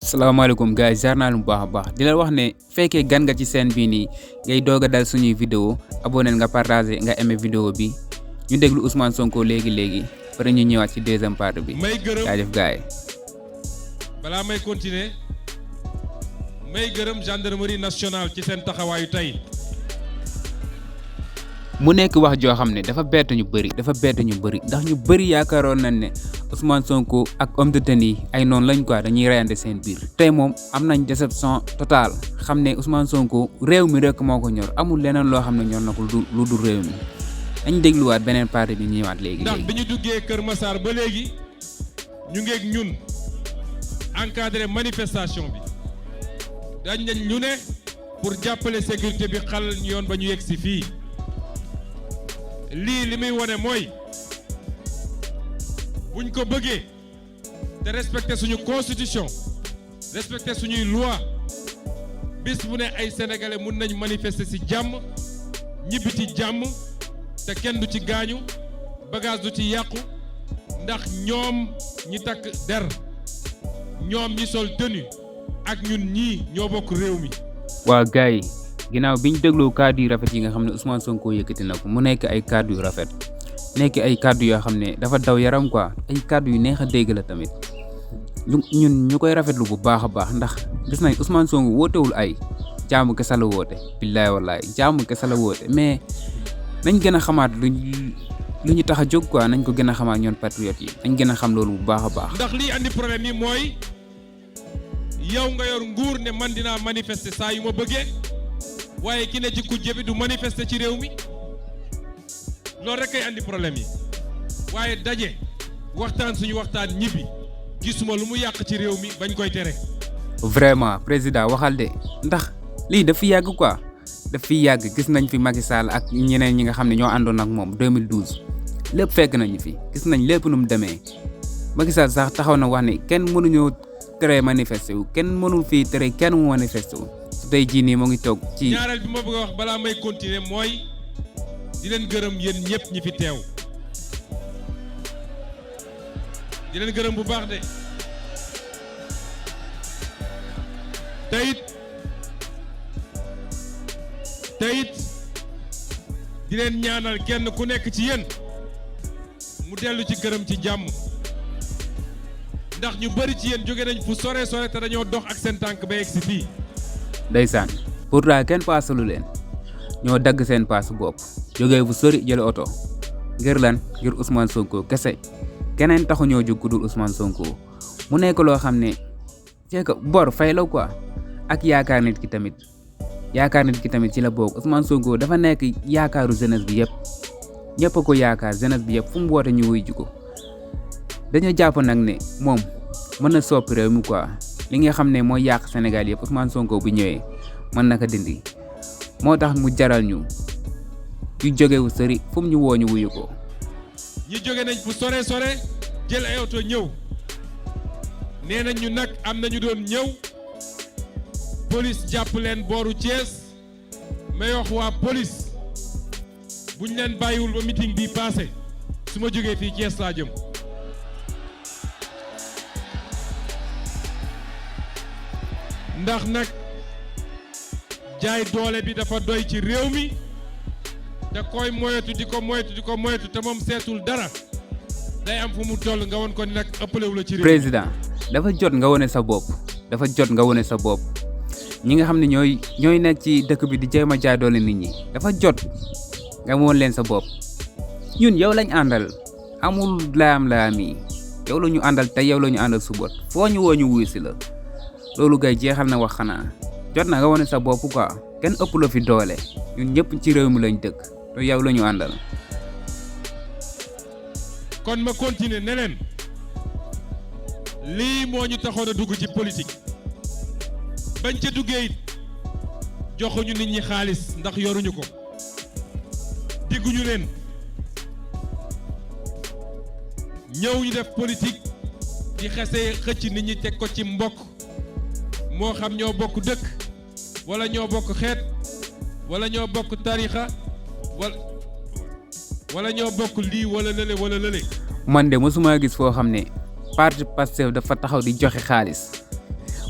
salaamaaleykum gars yi naa lu baax a baax di la wax ne fekkee gan nga ci seen bii nii ngay doog a dal suñuy vidéo abonné nga partagé nga aimé vidéo bi ñu déglu Ousmane Sonko léegi pare ñu ñëwaat ci deuxième partie bi. jaajëf gars yi. balaa may continuer may gërëm gendarmerie nationale ci seen taxawaayu tey. mu nekk wax joo xam ne dafa bett ñu bëri ndax ñu bëri yaakaaroon nañ ne Ousmane Sonko ak homme de tenue ay noonu lañ quoi dañuy reyante seen biir. tey moom am nañ déception totale xam ne Ousmane Sonko réew mi rek moo ko ñor amul leneen loo xam ne ñor na ko lu dul réew mi dañ dégluwaat beneen partie bi ñëwaat léegi. ndax bi ñu duggee Keur Massar ba léegi ñu ngeeg ñun encadré manifestation bi dañ nañ ñu ne pour jàppale sécurité bi xal yoon ba ñu yegg si fii. lii li muy wone mooy buñ ko bëggee te respecter suñu constitution respecter suñuy loi bis bu ne ay sénégalais mun nañ manifester ci jàmm ñibbi ci jàmm te kenn du ci gaañu bagage du ci yàqu ndax ñoom ñi takk der ñoom ñi sol tenue ak ñun ñii ñoo bokk réew mi. waa gars yi ginnaaw bi ñu dégloo kàddu yu rafet yi nga xam ne Ousmane Sonko yëkkati na ko mu nekk ay kàddu yu rafet nekk ay kàddu yoo xam ne dafa daw yaram quoi ay kàddu yu neex a dégg la tamit ñun ñu koy rafetlu bu baax a baax ndax gis nañ Ousmane Sonko wootewul ay jaamu kese la woote billaay wallaay jaamu kese la woote mais nañ gën a xamaat lu ñu tax a jóg quoi nañ ko gën a xamaat ñoon patriotes yi nañ gën a xam loolu bu baax a baax. ndax lii andi problème yi mooy yow nga yor nguur ne man dinaa manifester saa yu ma bëggee. waaye ki ne ci kujje bi du manifester ci réew mi loolu rek kay andi problème yi waaye daje waxtaan suñu waxtaan ñibbi gisuma lu mu yàq ci réew mi bañ koy tere. vraiment président waxal de ndax lii daf fi yàgg quoi daf fi yàgg gis nañ fi Macky Sall ak ñeneen ñi nga xam ne ñoo àndoon ak moom 2012 lépp fekk nañu fi gis nañ lépp nu mu demee Macky Sall sax taxaw na wax ne kenn mënuñoo tere manifester wu kenn mënul fii tere kenn mu manifester wu. tey jii nii moo ngi toog ci. ñaareel bi ma bëgg a wax balaa may continuer mooy di leen gërëm yéen ñëpp ñi fi teew di leen gërëm bu baax de teyit di leen ñaanal kenn ku nekk ci yéen mu dellu ci gërëm ci jàmm ndax ñu bari ci yéen jóge nañ fu sore te dañoo dox ak seen tànk ba yegg si fii. ndeysaan pourtant kenn paasalu leen ñoo dagg seen paas bopp jógee fu sori jël oto ngir lan ngir Ousmane Sonko kese keneen taxu ñoo jóg ku dul Ousmane Sonko mu nekk loo xam ne c'est que bor fay la quoi ak yaakaar nit ki tamit ci la bokk Ousmane Sonko dafa nekk yaakaaru jeunesse bi yëpp ñëpp a ko yaakaar jeunesse bi yëpp fu mu woote ñu wuy ji ko dañoo jàpp nag ne moom mën na soppi réew mi quoi. li nga xam ne mooy yàq Sénégal yëpp Ousmane Sonko bu ñëwee mën na ko dindi moo tax mu jaral ñu jóge wu sori fu mu ñu woo ñu wuyu ko. ñi jóge nañ fu sore jël ay oto ñëw nee nañ ñu nag am nañu doon ñëw police jàpp leen booru Thiès may wax waa police buñ leen bàyyiwul ba meeting bi passé su ma jógee fii Thiès laa jëm. ndax nag jaay doole bi dafa doy ci réew mi te koy moyetu di ko moyetu te moom seetul dara day am fu mu toll nga won ko ni nag ëppalewu la ci réew. président dafa jot nga wone sa bopp ñi nga xam ne ñooy nekk ci dëkk bi di jéem a jaay doole nit ñi dafa jot nga won leen sa bopp ñun yow lañ àndal amul laam yi yow la ñu àndal te yow la ñu àndal suba foo ñu woo ñu wuyu si la. loolu gay jeexal na wax xanaa jot na nga wane sa bopp quoi kenn ëpp la fi doole ñun ñëpp ci réew mi lañ dëkk te yow la ñu àndal. kon ma continuer ne leen lii moo ñu taxoon a dugg ci politique bañ ca duggee it joxuñu nit ñi xaalis ndax yoruñu ko digguñu leen ñëw ñu def politique di xasee xëcc nit ñi teg ko ci mbokk. moo xam ñoo bokk dëkk wala ñoo bokk xeet wala ñoo bokk tarixa wala ñoo bokk lii wala lële. man de mosuma gis foo xam ne parti Pastef dafa taxaw di joxe xaalis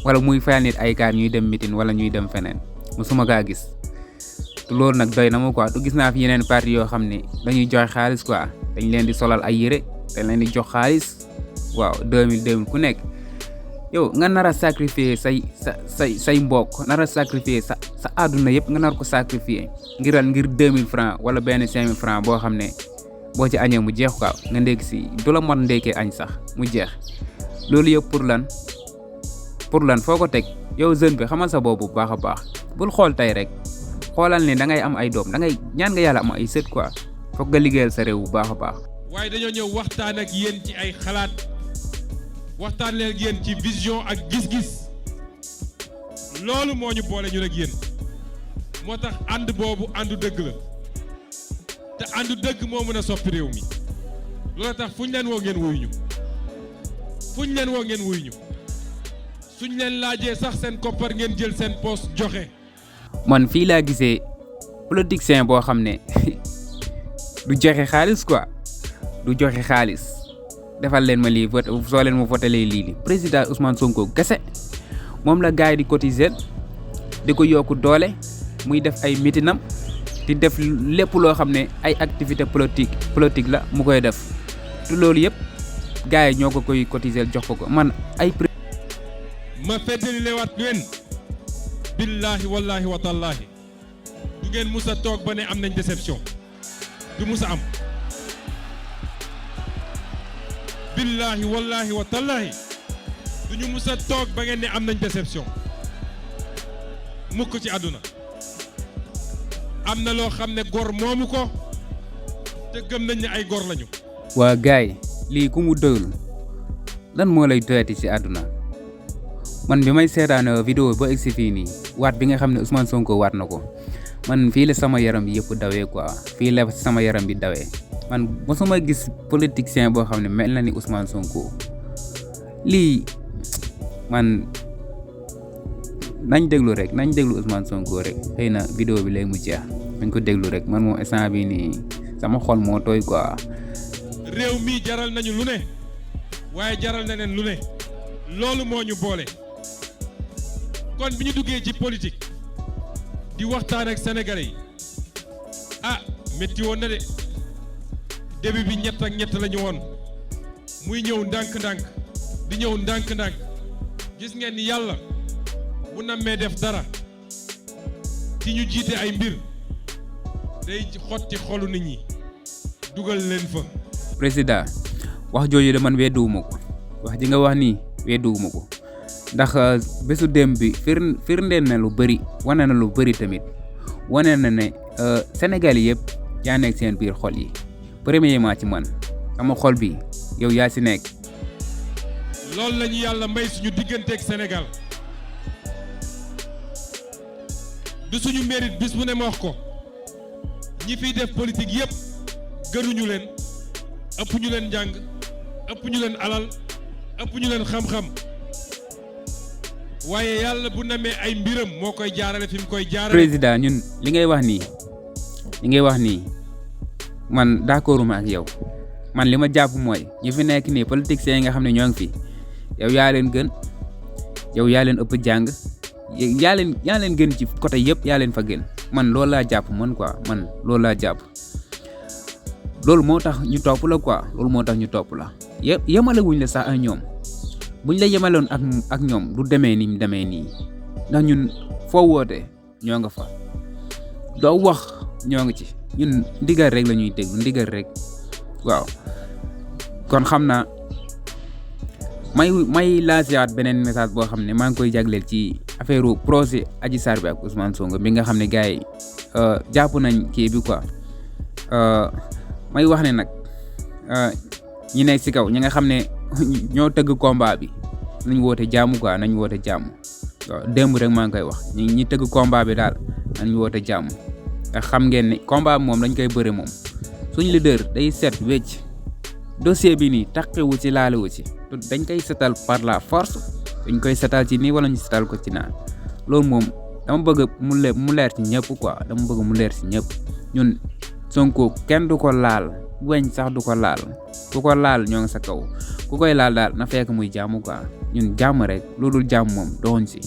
wala muy fayal nit ay kaar ñuy dem meeting wala ñuy dem feneen musuma kaa gis te loolu nag doy na ma quoi te gis naa fi yeneen parti yoo xam ne dañuy joxe xaalis quoi dañ leen di solal ay yére dañ leen di jox xaalis waaw 2000 ku nekk yow nga nar a sacrifier say mbokk nar a sacrifier sa àdduna yëpp nga nar ko sacrifier ngir 2000 francs wala benn 5000 francs boo xam ne boo ci añee mu jeex quoi nga ndékki si du la mot ndékkee añ sax mu jeex loolu yëpp pour lan foo ko teg yow jeune bi xamal sa bopp bu baax a baax bul xool tey rek xoolal ne da ngay am ay doom da ngay ñaan nga yàlla am ay sët quoi foog nga liggéeyal sa réew bu baax a baax. waaye dañoo ñëw waxtaan ak yéen ci ay xalaat waxtaan leen ak yéen ci vision ak gis-gis loolu moo ñu boole ñu ak yéen moo tax ànd boobu àndu dëgg la te àndu dëgg moo mën a soppi réew mi loolu tax fu ñu leen woo ngeen wuyu ñu fu ñu leen woo ngeen wuyu ñu suñ leen laajee sax seen koppar ngeen jël seen poste joxe. man fii laa gisee politicien boo xam ne du joxe xaalis quoi du joxe xaalis defal leen ma lii vote soo leen ma votelee lii président Ousmane Sonko kese moom la gars yi di cotiser di ko yokku doole muy def ay mitinam di def lépp loo xam ne ay activité politique la mu koy def te loolu yëpp gars yi ñoo ko koy cotiser jox ko man ay. ma feddali lewaat leen billahi wallahi wa tallahi du ngeen musa toog ba ne am nañ déception du musa am billahi wallahi wa tallahi du ñu musa toog ba ngeen ne am nañ déception mukk ci àdduna am na loo xam ne gor moomu ko te gëm nañ ne ay gor lañu. waa gaay lii ku mu doyul lan moo lay doyati ci àdduna man bi may seetaan vidéo ba egsi fii nii waat bi nga xam ne Ousmane Sonko waat na ko man fii la sama yaram bi yëpp dawee quoi fii la sama yaram bi dawee man mosuma gis politicien boo xam ne mel na ni Ousmane Sonko lii man nañ déglu Ousmane Sonko rek xëy na vidéo bi léegi mu jeex nañ ko déglu rek man moom instant bi nii sama xol moo tooy quoi. réew mi jaral nañu lu ne waaye jaral na leen lu ne loolu moo ñu boole. kon bi ñu duggee ci politique di waxtaan ak sénégalais yi métti woon na de début bi ñett ak ñett la ñu woon muy ñëw ndànk-ndànk di ñëw ndànk-ndànk gis ngeen ni yàlla bu nammee def dara ci ñu jiite ay mbir day xotti xolu nit ñi dugal leen fa. président wax jooju de man wedduwuma ko wax ji nga wax nii wedduwuma ko. ndax bésu démb bi firndeel na lu bëri wane na lu bëri tamit wane na ne Sénégal yëpp yaa nekk seen biir xol yi premièrement ci man sama xol bi yow yaa si nekk. loolu la ñu yàlla may suñu digganteeg Sénégal du suñu mérite bis bu ne ma wax ko ñi fiy def politique yëpp gënuñu leen ëpp ñu leen njàng ëpp ñu leen alal ëpp ñu leen xam-xam. waaye yàlla bu namee ay mbiram moo koy jaarale fi mu koy jaarale. président ñun li ngay wax nii man d'accorduma ak yow man li ma jàpp mooy ñi fi nekk nii politiciens yi nga xam ne ñoo ngi fi yow yaa leen gën yow yaa leen ëpp jàng yaa leen gën ci côté yëpp yaa leen fa gën man loolu laa jàpp man quoi man loolu laa jàpp loolu moo tax ñu topp la quoi loolu moo tax ñu topp la yemale wuñ la sax ak ñoom. buñ la yemaloon ak ñoom du demee ni mu demee nii ndax ñun foo woote ñoo nga fa doo wax ñoo ngi ci ñun ndigal rek la ñuy déglu ndigal rek waaw kon xam naa may laasiwaat beneen message boo xam ne maa ngi koy jagleel ci affaire projet Adji Sarr bi ak Ousmane Sonko bi nga xam ne gars yi jàpp nañ kii bi quoi may wax ne nag ñi nekk ci kaw ñi nga xam ne ñoo tëgg combat bi nañ woote jàmm quoi nañ woote jàmm waaw démb rek maa ngi koy wax ñi tëgg combat bi daal nañ woote jàmm nga xam ngeen ni combat bi moom dañ koy bëre moom suñ leader day set wecc dossier bi nii taqiwu ci laalewu ci dañ koy setal par la force dañ koy setal ci nii wala ñu setal ko ci naan loolu moom dama bëgg mu leer ci ñëpp quoi dama bëgg mu leer ci ñëpp ñun Sonko kenn du ko laal weñ sax du ko laal ku ko laal ñoo ngi sa kaw ku koy laal daal na fekk muy jàmm quoi ñun jàmm rek lu dul jàmm moom doxuñ si